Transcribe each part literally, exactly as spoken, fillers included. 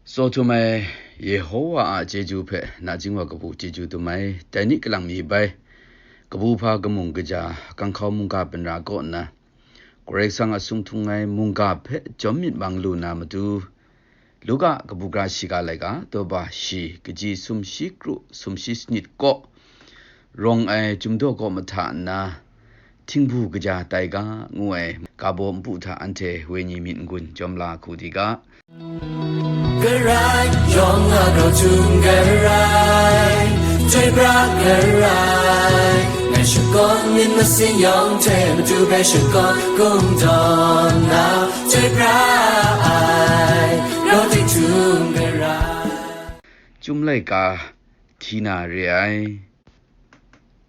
Tsaw htum ai Yehowa a chyeju hpe nachying wa kabu chyeju dum ai. Dai ni kalang mi bai, kabu hpa kamung kaja, kanghkau mungga binra kaw nna, Karai Kasang a sung htung ai mungga hpe jawm myit mang lu na matu, Luka kabu gara shiga laika, daw ba shi, kaji sumshi kru, sumshi sanit kaw, rawng ai Chyum Daw kaw mahta nna, Htingbu Kaja Tai Ga ngu ai ga baw npu hta anhte wenyi myit n-gun jawm la hku di ga. Karai yawng a grau htum karai, chyoi pra karai, ngai shakawn myit masin yawng hte matu hpe shakawn kungdawn na, chyoi pra ai, grau tik htum karai. Chyum laika hti na re ai.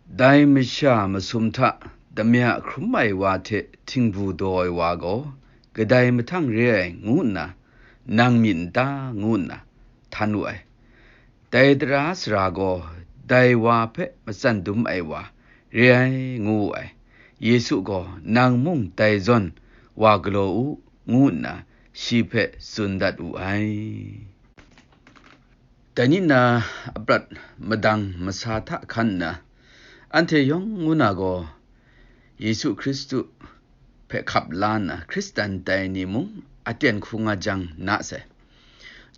Dai masha masum hta damya hkrum ai wa hte htingbu daw ai wa gaw kadai mahtang re ai ngu nna, nang myit n ta? Ngu nna htan wu ai. Dai tara sara gaw dai wa hpe matsan dum ai wa re ai, ngu wu ai. Yesu gaw, nang mung dai zawn wa galaw u, ngu nna shi hpe tsun dat wu ai. Dai ni na aprat madang masa hta hkan nna, anhte yawng ngu na gaw Yesu Hkristu hpe hkap la nna Hkristan tai ni mung aten hku nga jang na sai.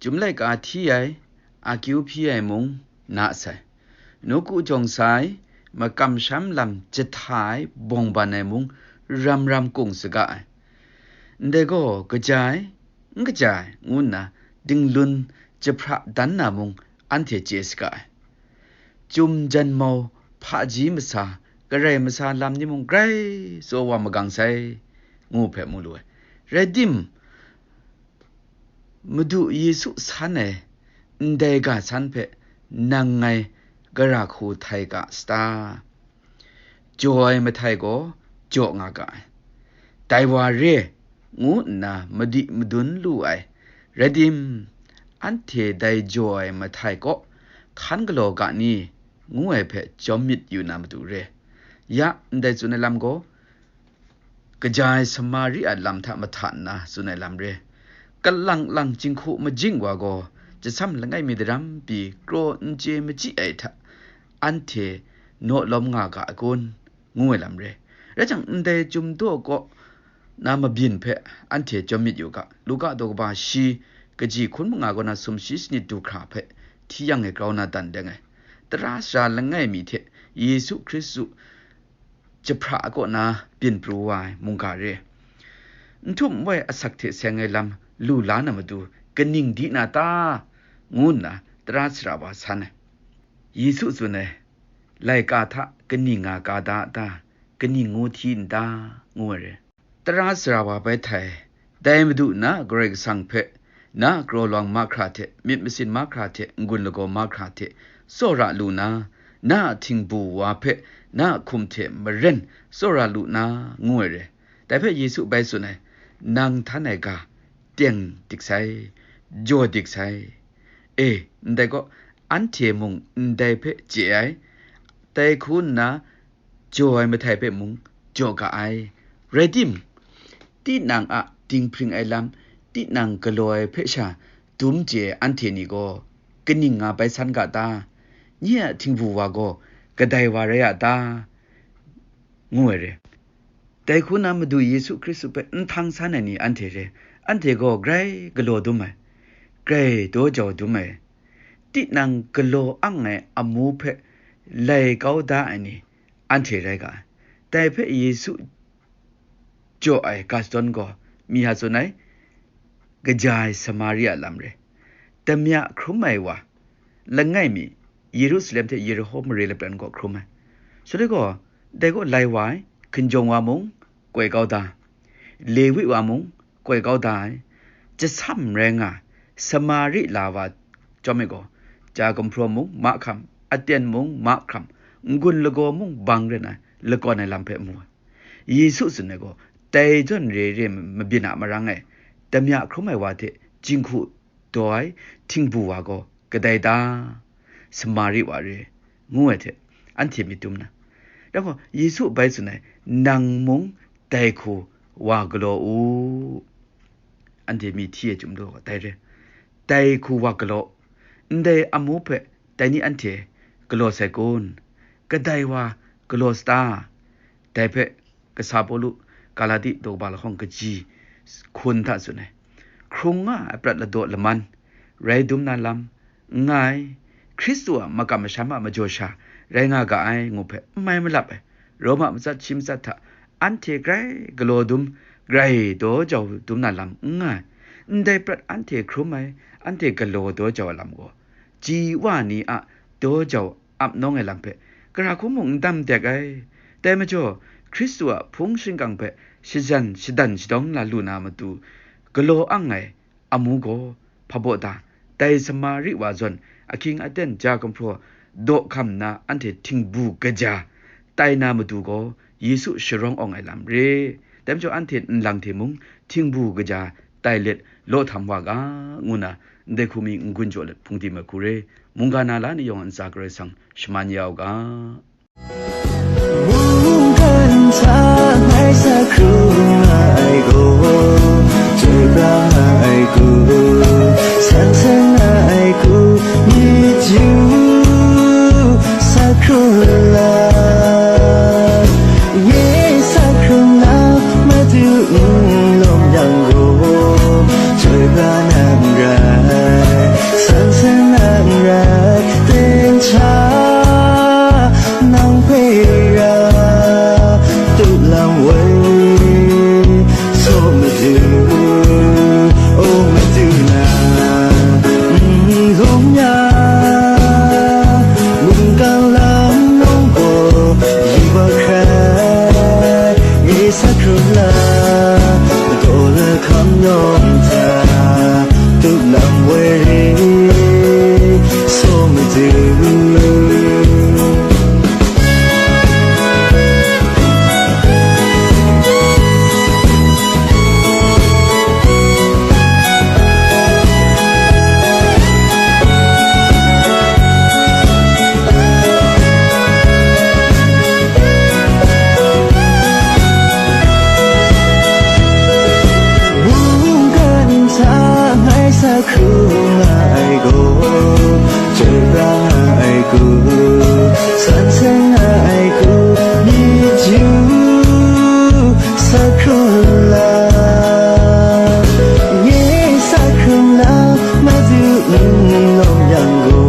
Chyum laika hti ai, akyu hpyi ai mung na sai. Nawku jawng sa ai, makam sham lam jahta ai bawng ban ai mung ram ram kung saga ai. Ndai gaw kaja ai, n kaja ai, ngu nna dinglun jahpra dan na mung anhte chye saga ai. Chyum janmau, hpaji masa, karai masa lam ni mung grai tsaw wa magang sai, ngu hpe mu lu ai. Rai tim, Madu Yesu san ai ndai ga san hpe nang ngai gara hku htai ga sata? Jaw ai mahtai gaw jaw nga ga ai. Dai wa re, ngu nna madi madun lu ai. Rai tim, anhte dai jaw ai mahtai kaw hkan galaw ga ni, ngu ai hpe jawm myit yu na matu re. Ya, ndai tsun ai lam gaw, kaja ai Samari a lam hta mahta nna tsun ai lam re. Kalang lang jinghku majing wa gaw, jasam langai mi daram pyi kraw n chye machyi ai hta, anhte naw lawm nga ga ai kun, ngu ai lam re. Rai jang, ndai Chyum Daw kaw na mabyin hpe anhte jawm myit yu ga. Luka daw kaba shi, kaji hkun manga kaw na sumshi sanit du hkra hpe hti yang e grau na dan deng ai. Tara sara langai mi hte Yesu Hkristu jahpra kaw na byin pru wa ai mungga re. N htum n wai asak hte seng ai lam lu la na matu kaning di na ta? Ngu nna tara sara wa san ai. Yesu tsun ai, laika hta kaning nga ka da a ta? Kaning ngu hti n ta? Ngu ai re. Tara sara wa bai htai, dai Madu na Karai Kasang hpe, na kraw lawang mahkra hte, myit masin mahkra hte, n-gun lagaw mahkra hte, tsawra lu na, na a htingbu wa hpe, na a hkum hte maren tsawra lu na, ngu ai re. Dai hpe Yesu bai tsun ai, nang htan ai ga, teng dik sai, jaw dik sai. E, ndai gaw, anhte mung ndai hpe chye ai, dai hku nna, jaw ai mahtai hpe mung jaw ga ai. Rai tim, tinang a dinghpring ai lam, tinang galaw ai hpe sha dum chye ai anhte ni gaw, kaning nga bai san ga ta? Nye a htingbu wa gaw kadai wa rai a ta? Ngu ai re. Dai hku na Madu Yesu Hkristu hpe n htang san ai ni anhte re. Anhte gaw grai galaw dum ai, grai daw jau dum ai, tinang galaw ang ai amu hpe lai kau da ai ni anhte rai ga ai. Dai hpe Yesu jaw ai ga shadawn gaw, mi a tsun ai, kaja ai Samaria lam re. Damya hkrum ai wa, langai mi, Yerusalem hte Yeriho mare lapran gaw hkrum ai. Shaloi gaw, dai gaw lai wa ai, hkinjawng wa mung, koi kau da, Lewi wa mung, koi kau da ai, jasam rai nga ai, Samari la wa chyawm e gaw, ja gumhpraw mung mahkam, aten mung mahkam, n-gun lagaw mung bang ren ai, lakawn ai lam hpe mu ai. Yesu tsun ai gaw, dai zawn re re mabyin a marang e, damya hkrum ai wa hte jinghku daw ai htingbu wa gaw kadai ta? Samari wa re, ngu ai hte, anhte myit dum na. Dai gaw, Yesu bai tsun ai, nang mung dai hku wa galaw u. Anhte mi hti ai Chyum Daw gaw dai re. Dai hku wa galaw, ndai amu hpe dai ni anhte galaw sai kun? Kadai wa galaw sata? Dai hpe kasa Pawlu Galati daw kaba lahkawng kaji hkun hta tsun ai. Hkrung nga ai prat ladaw laman, rai dum na lam, n nga ai, Hkristu a makam masham a majaw sha rai nga ga ai ngu hpe n mai malap ai, Roma matsat shi matsat hta anhte grai galaw dum, grai daw jau dum na lam n nga ai, ndai prat anhte hkrum ai, anhte galaw daw jau ai lam gaw, ji wa ni a daw jau ap nawng ai lam hpe, gara hku mung n dam dek ai. Dai majaw, Hkristu a hpung shingkang hpe shajan shadan shadawng la lu na matu, galaw ang ai amu gaw, hpa baw ta, dai Samari wa zawn ahkying aten ja gumhpraw daw hkam nna anhte htingbu kaja tai na matu gaw, Yesu sharawng awng ai lam re. Dai majaw anhte nlang hte mung htingbu kaja tai let law htam wa ga, ngu na ndai hku mi n-gun jaw let hpung di mahku re. Mungga na la ni yawng a ntsa Karai Kasang shaman ya u ga. Mungkan hta ngai sa hkrung nga ai gaw, chyoi pra nga ai gaw, san seng nga ai gaw, myit yu sa hkrung la. Nye sa hkrung na matu n lawm yang gaw, chyoi pra nang rai, san seng nang rai, ten hta nang hpe ra, tu lam woi, so matu, o matu na, n lawm ya, mungkan lam nang gaw, yu wa hkrai, nye sa hkrung la, daw lahkam yawng hta, tu lam woi, so matu. Mungkan hta ngai sa hkrung nga ai gaw, chyoi pra nga ai gaw, san seng nga ai gaw, myit yu sa hkrung la, nye sa hkrung la, matu n lawm yang gaw,